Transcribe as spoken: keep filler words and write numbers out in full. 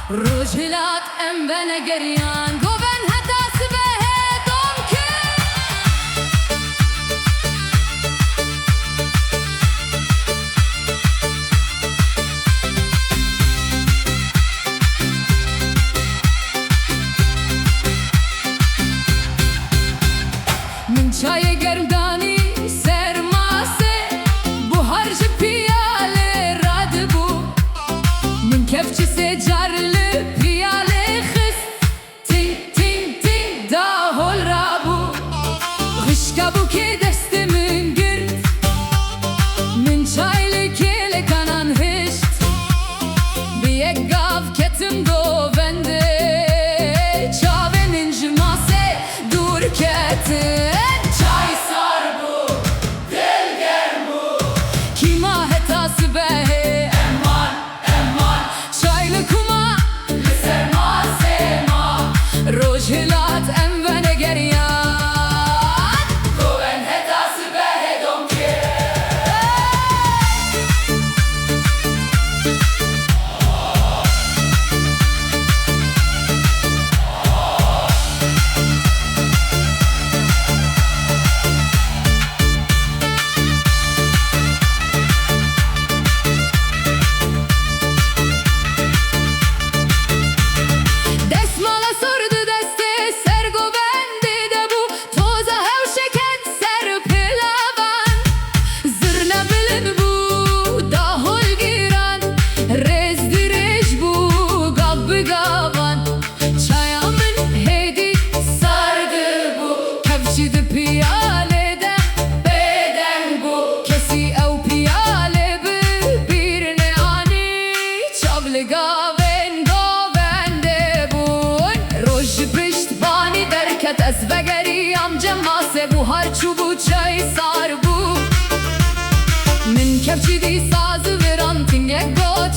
Rojhilat em venegeriyan, govend heta sibehê dom kir. Min çayê germ danî ser masê, buhar ji piyalê radibû. Min kevçî sê car li piyalê xist, ting, ting, ting, da hol rabû. Xişka bûkê destê min girt, min çay li kêlekanan hişt. Bi yek gav ketim govendê, çavê min ji masê dûr ketin. Çay sar bû, dil germ bû. Kîma heta sibehê. Eman, eman. Çay li kuma? Li ser masê ma. Rojhilat em venegeriyan, govend heta sibehê dom kir. Destmala sor di destê ser govendê de bû, toza hewşe ket ser pilavan. Zirne bilind bû, da hol giran, rêz dirêj bû, gav bi gavan. Çaya min hêdî sar dibû, kevçî di piyalê de bêdeng bû. Kesî ew piyalê bi bîr neanî, çav li gavên govendê bûn. Roj ji pişt banî derket, ez vegeriyam cem masê, buhar çûbû, çay sar bû. Min kevçî dîsa ziviran, tingek got.